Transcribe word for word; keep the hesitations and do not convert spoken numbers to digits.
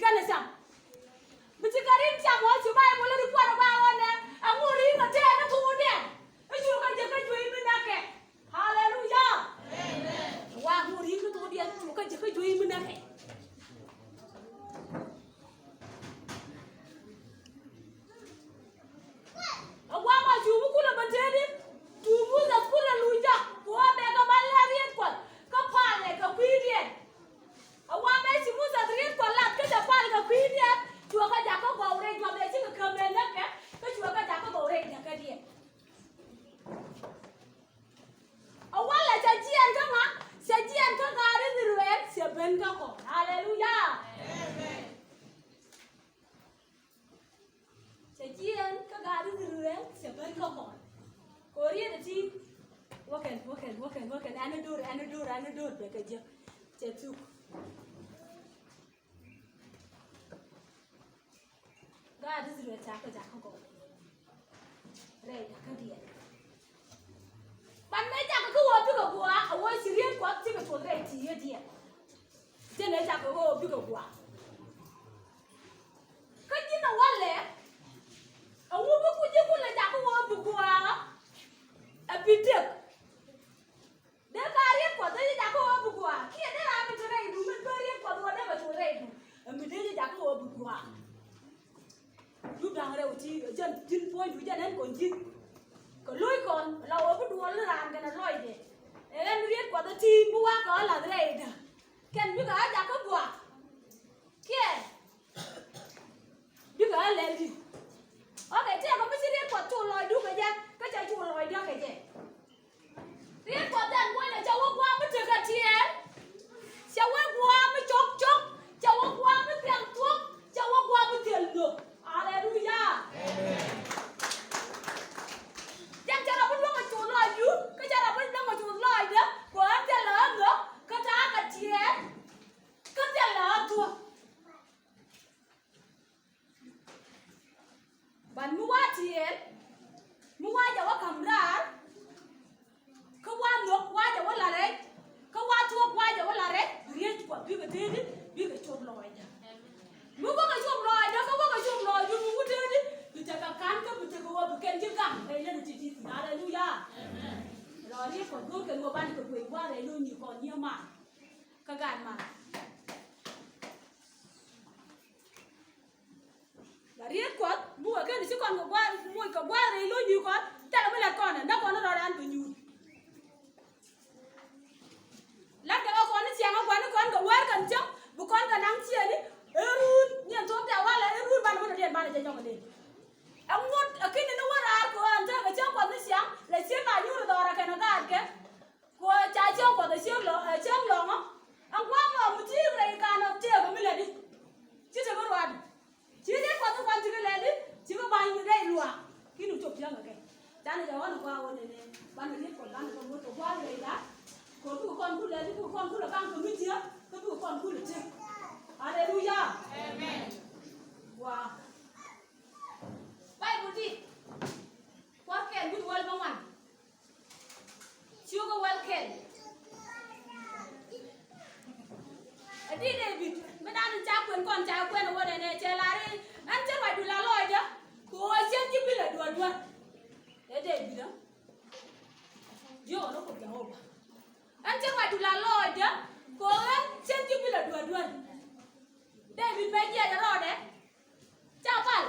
Kɛnɛ cam. Bi ci kɛ ri̱ŋ cam ɣöö ci Bayböl ri puɔ̱t ɛ ba ɣöö nɛ ɛŋu ri̱ŋ ɛ tɛɛr ni thuukdiɛn. I̱ cu kɛ jek kä juey mi näkɛ. Haleluya. Amen. Wa ŋu ri̱ŋ kä thuukdiɛn cu kɛ jek kä juey mi näkɛ. A wama cu mi kulɛ bä tëëdi cu Muthɛ kulɛ lunyda ku ɣä mɛ kɛ ba lɛ riet Kuɔth kä palɛ kɛ kui̱diɛn. A wama ci Muthɛ riet Kuɔth lat kä cɛ pal kɛ kui̱diɛn cuɛ kɛ jakä gɔw rɛy juɔth ɛ cikɛ käm ɛ näkɛ kä cuɛ kɛ jakä gɔw rɛy näkädiɛn. A walɛ cɛ jiɛn kä ŋa? Cɛ jiɛn kä gaat Ithɛrɛl cɛ ben kä kɔn. Haleluya. Amen. Cɛ jiɛɛn kä gaat Ithɛrɛl cɛ ben kä kɔn. Kɛ ɣöö riet ɛ ti wäkɛn wäkɛn wäkɛn wäkɛn ɛn ɛ do̱r ɛn ɛ do̱r ɛn ɛ do̱r bɛ kɛ jiäk. Cɛ thuk. Gaat Ithɛrɛl ca kɛ jakä gɔw rɛy jakä diɛn. Ban mëë jakä kä wä bikɛ gua̱a̱ a wä ci riet Kuɔth cikɛ tuɔth rɛy ti̱i̱ diɛn. Jɛn ɛ jakä wä bikɛ gua̱a̱. Kä ji̱n ɛ walɛ ɛŋu bi ku ji̱ kulɛ jakä wä bi gua̱a̱. Ɛ bi dek. Dee ka riet Kuɔth dee jɛ jakä wä bi gua̱a̱ kiɛ dee ram mi te rɛydu mi dee riet Kuɔth wä dee bɛ tuɔth rɛydu. Ɛ mi dee jɛ jakä wä bi gua̱a̱. Dup da̱ŋ rɛw ti jɛn ji̱n puɔ̱nydu jɛn ɛn kɔn ji̱n. Kɛ lo̱c kɔn la wä bi duɔl ni raan kɛnɛ lɔcdɛ. Ɛ ɛn riet Kuɔth ɛ ti bi wa̱a̱ kɛ ɣä lath rɛydä. Kɛn bikɛ ɣä jakä gua̱a̱. Kiɛ bikɛ ɣä lɛl di̱t. Ok, tëëkɛ mi ci riet Kuɔth cu lɔcdu kɛ jɛ kä cɛ cu lɔcdä kɛ jɛ. Riet Kuɔth ɛn guɔ̱nyɛ cɛ wä gua̱a̱ mi tekɛ tiɛɛl. Cɛ wä gua̱a̱ mi cɔk cɔk. Cɛ wä gua̱a̱ mi thil thuɔ̱k. Cɛ wä gua̱a̱ mi thil nhök. Aleluya. Amen. Jɛn cɛ rɔ bi luäŋ a cuth lɔcdu kä cɛ rɔ bi luäŋ a cuth lɔcdä. Kɛ ɣän thilɛ ɣä nhök kä ta̱a̱ kɛ tiɛɛl. Kä thilɛ ɣä thuɔ̱k. Ban mi wa tiɛɛl mi wa jɛ wä ka̱m raar. Kä wa nhök wa jɛ wä la rɛc. Kä wa thuɔ̱k wa jɛ wä la rɛc. Bi riet Kuɔth bikɛ tëëdi bikɛ cop lɔcdä. Mi wäkɛ cop lɔcdä kä wäkɛ cop lɔcdu mi wä tëëdi bi tekɛ ka̱n kä bi tekɛ wä bi kɛn ji̱ gaŋ rɛy lät ti di̱t. Aleluya. Lɔ riet Kuɔth go̱o̱r kɛn wä banɛ kɛ guec gua̱a̱r rɛy lo̱ny ni kɔn nyiee mal. Kä gaat mal. La riet Kuɔth bukɛ kɛn ci kɔn kɛ gua̱a̱r moc kɛ gua̱a̱r rɛy lo̱ny ni kɔn thilɛ mi lat kɔn ɛ näk kɔn rɔɔdan kɛ nyuur. Latkɛ kɛ kɔn ni ciaŋ ɛ gua̱n ni kɔn kɛ wäär kɛn cäŋ bi kɔn kɛ naŋ ciëëni. Ɛ ruut ni ɛn thok tɛ̈ walɛ ɛ ruut banɛ mi dɔ̱diɛn banɛ jɛ nyɔk ɛ lëë. Ɛ ŋot ɛ ki̱ni ni wä raar kɛ ɣän tekɛ cäŋ Kuɔth ni ciaŋ lɛ ciëën ba nyuur ɛ dhɔrɛ kɛn ɛ gaatkɛ. Kɛ ɣöö ca cäŋ Kuɔth ɛ cäŋ lɔ ɛ cäŋ lɔ̱ŋä. Ɛn gua̱a̱th mɔ mi ti rɛy kan ɔ tëëkɛ mi lätdi. Ci tekɛ ruaadu. Ci riet Kuɔth in kɔn cikɛ lɛli cikɛ ba̱ny rɛy luaak. Ki̱n cop cäŋ kɛ kɛ canɛ jɛ ɣɔn in gua̱a̱k ɣöö nɛnɛ banɛ riet Kuɔth banɛ kɔn wä kɛ gua̱a̱k rɛy la. Kɛ bikɛ kɔn kulɛ lɛli bikɛ kɔn kulɛ baŋ kɛ mi jiäk kä bikɛ kɔn kulɛ tëk. Aleluya. Amen. Gua̱a̱k. Baibul ti kua̱r kɛl wi̱c wäl bä ŋuan. Ciökä wäl kɛl. Ɛ di Dee-bid mi dan in ca kuɛn kɔn ca kuɛn ɛ wä nɛnɛ cɛ lar i̱ ɛn cä ruacdu la lɔɔcdä kɛ ɣöö cän ji̱ bilɛ duɔ̱ɔ̱r duɔ̱ɔ̱r. Ɛ Dee-bid ɛ jiök ɛ ni Kuoth Jehova. Ɛn cä ruacdu la lɔɔcdä kɛ ɣöö ɛn cän ji̱ bilɛ duɔ̱ɔ̱r duɔ̱ɔ̱r. Dee-bid bɛ jiɛc ɛ rɔɔdɛ. Ca pal